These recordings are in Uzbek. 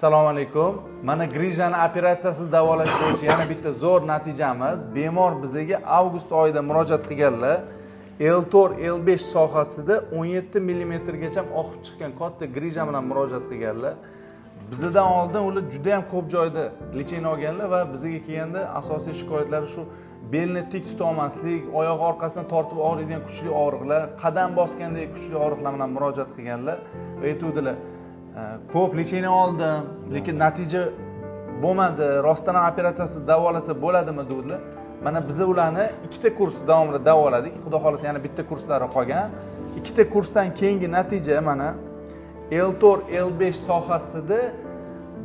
Assalomu alaykum. Mana grijani operatsiyasiz davolash bo'yicha yana bitta zo'r natijamiz. Bemor bizaga avgust oyida murojaat qilganlar. L4, L5 sohasida 17 millimetrgacha oqib chiqqan katta grija bilan murojaat qilganlar. Bizdan oldin ular juda ham ko'p joyda лечение olganlar va bizga kelganda asosiy shikoyatlari shu belni tik tuta olmaslik, oyoq orqasidan tortib og'riydigan kuchli og'riqlar, qadam bosgandagi kuchli og'riqlar bilan murojaat qilganlar va aytuvdilar: "Ko'p лечение oldim, lekin natija bo'lmadi. Rostdan ham operatsiyasiz davolasa bo'ladimi?" degdilar. Mana biza ularni ikkita kurs davomida davoladik. Xudo xohlasa, yana bitta kurslari qolgan. Ikkita kursdan keyingi natija mana L4, L5 sohasida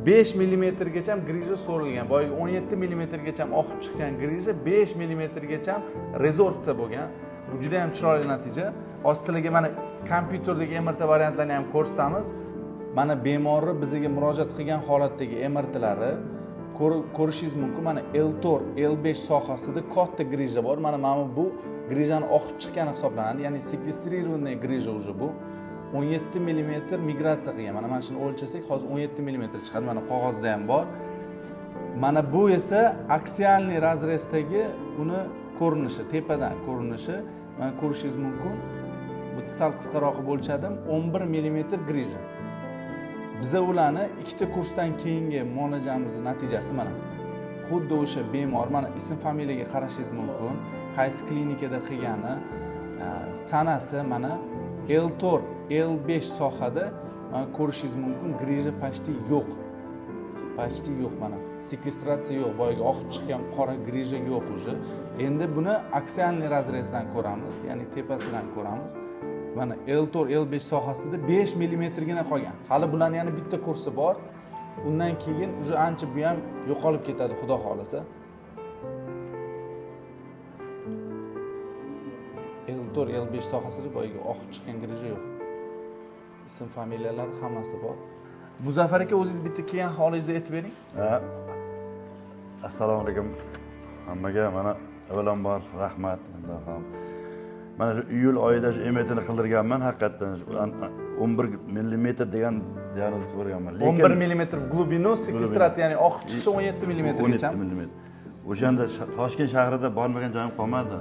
5 millimetrgacha grija so'rilgan. Boyagi 17 millimetrgacha oqib chiqqan grija 5 millimetrgacha rezorbsiya bo'lgan. Bu juda ham chiroyli natija. Hozir sizlarga mana kompyuterdagi MRT variantlarini ham ko'rsatamiz. Mana bemorni bizga murojaat qilgan holatdagi MRTlari ko'rishingiz mumkin. Mana L4, L5 sohasida katta grija bor. Mana bu grijani oqib chiqqani hisoblanadi, ya'ni секвестрированная грыжа уже bu. 17 millimetr migratsiya qilgan. Mana shuni o'lchasak, hozir 17 millimetr chiqadi. Mana qog'ozda ham bor. Mana bu esa аксиальный разрез dagi uni ko'rinishi, tepadan ko'rinishi. Mana ko'rishingiz mumkin. Bu sal qisqaroq qilib o'lchadim. 11 millimetr grija. Biza ularni ikkita kursdan keyingi muolajamizni natijasi mana. Xuddi o'sha bemor, mana ism familiyaga qarashingiz mumkin, qaysi klinikada qilgani, sanasi. Mana L4, L5 sohada mana ko'rishingiz mumkin, grija почти yo'q. Почти yo'q mana. Секвестрация yo'q, boyagi oqib chiqqan qora grija yo'q уже. Endi buni аксиальный разрез dan ko'ramiz, ya'ni tepasidan ko'ramiz. Mana L4, L5 sohasida 5 millimetrgina qolgan. Hali bularni yana bitta kursi bor. Undan keyin уже ancha bu ham yo'qolib ketadi, xudo xohlasa. L4, L5 sohasida boyagi oqib chiqqan grija yo'q. Ism, familiyalar hammasi bor. Muzaffar aka, o'zingiz bitta kelgan holingizni aytib bering. Ha, assalomu alaykum hammaga. Mana avvalambor rahmat. Ham mana shu iyul oyida shu MRTni qildirganman. Haqiqatdan 11 millimetr degan diagnoz qo'yganman. 11 millimetr в глубину секвестрация, ya'ni oqib chiqishi 17 millimetrgacha. 17 millimetr. O'shanda Toshkent shahrida bormagan joyim qolmadi,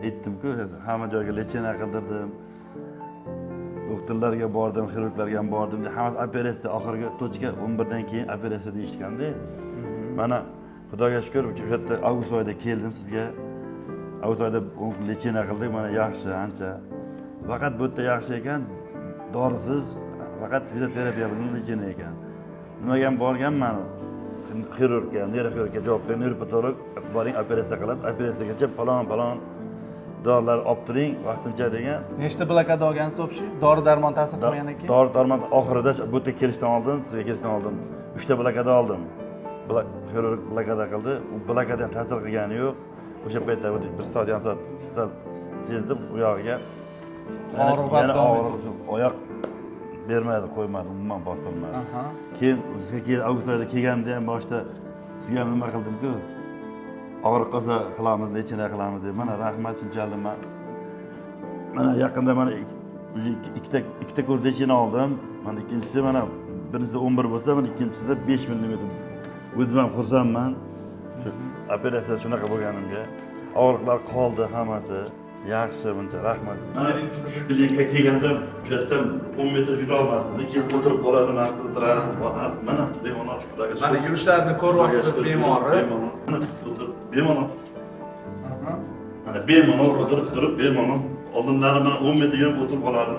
aytdimku, hamma joyga лечение qildirdim, doktorlarga bordim, xirurglarga ham bordim, hammasi operatsiya, oxirgi точка 11dan keyin operatsiya deyishganda. Mana xudoga shukur, o'sha yerda avgust oyida keldim sizga. Avgust oyida 10 kun лечение qildik. Mana yaxshi ancha, faqat bu yerda yaxshi ekan, dorisiz, faqat fizioterapiya bilan лечение ekan. Nimaga ham borganman, xirurgga, neyroxirurgga javob bergan neyropatolog boring, operatsiya qiladi, operatsiyagacha falon falon dorilar olib turing vaqtincha degan. Nechta blokada olgansiz общий? Dori darmon ta'sir qilmagandan keyin? Dori darmon oxirida, bu yerga kelishdan oldin, sizga kelishdan oldin uchta blokada oldim. Xirurg blokada qildi, u blokada ham ta'sir qilgani yo'q. O'sha paytda bir soat, yarim soat sal sezdim, u yog'iga Og'riq yana davom og'riq, oyoq bermadi, qo'ymadi, umuman bostirmadi. Keyin sizga avgust oyida kelganda ham boshida sizga ham nima qildimku, og'riq qolsa qilamiz, лечение qilamiz deb. Mana rahmat shunchalik. Man mana yaqinda mana уже ikkita kurs лечение oldim. Mana ikkinchisi, mana birinchisida 11 bo'lsa, mana ikkinchisida 5 millimetr. O'zim ham xursandman shu operatsiya shunaqa bo'lganimga. Og'riqlar qoldi, hammasi yaxshi buncha, rahmat. Mana shu klinikaga kelganda o'sha yerdan 10 metr yura olmasdim, keyin o'tirib qoladi, mana o'tirardim. Mana bemalol, xudoga shukur. Mana yurishlarini ko'ryapsiz bemorni. Bemalol. Mana o'tirib bemalol. Mana bemalol o'tirib turib bemalol. Oldinlari mana 10 metr yurib o'tirib qolardim.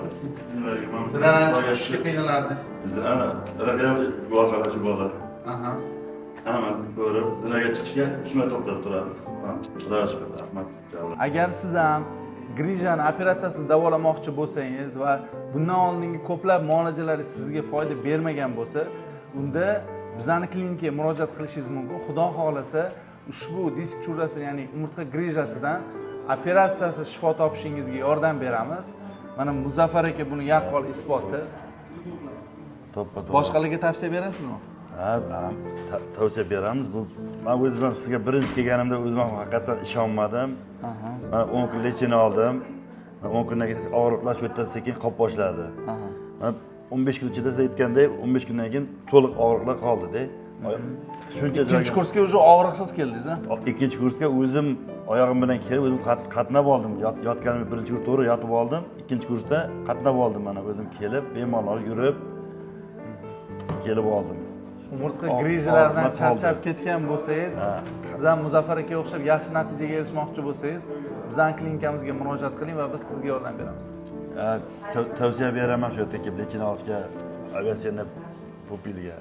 Sizlar ancha tushishga qiynalardingiz. Ana raqam guvohlar, shu bolalar. Hammasini ko'rib, zinaga chiqishga 3 marta to'xtab turamiz. Xudoga shukur, rahmat. Agar siz ham grijani operatsiyasiz davolamoqchi bo'lsangiz va bundan oldingi ko'plab muolajalar sizga foyda bermagan bo'lsa, unda bizani klinikaga murojaat qilishingiz mumkin. Xudo xohlasa, ushbu disk churrasi, ya'ni umurtqa grijasidan operatsiyasiz shifo topishingizga yordam beramiz. Mana Muzaffar aka buni yaqqol isboti. To'ppa to'g'ri. Boshqalarga tavsiya berasizmi? Ha, tavsiya beramiz. Bu man o'zim ham sizga birinchi kelganimda o'zim ham haqiqatdan ishonmadim. Man 10 kun лечение oldim. 10 kundan keyin og'riqlar shu yerda sekin qolib boshladi. Man 15 kun ichida siz aytgandek, 15 kundan keyin to'liq og'riqlar qoldida. Shuncha Ikkinchi joyga- kursga уже og'riqsiz keldingiz, a? Ikkinchi kursga o'zim oyog'im bilan kelib, o'zim qatnab oldim. Yotganim birinchi kurs to'g'ri yotib oldim, ikkinchi kursda qatnab oldim, mana o'zim kelib, bemalol yurib kelib oldim. Umurtqa grijalaridan og'riqlar qoldi. Charchab ketgan bo'lsangiz, siz ham Muzaffar akaga o'xshab yaxshi natijaga erishmoqchi bo'lsangiz, bizani klinikamizga murojaat qiling va biz sizga yordam beramiz. Tavsiya beraman shu yerda kelib лечение olishga, Aviasena Pupilga.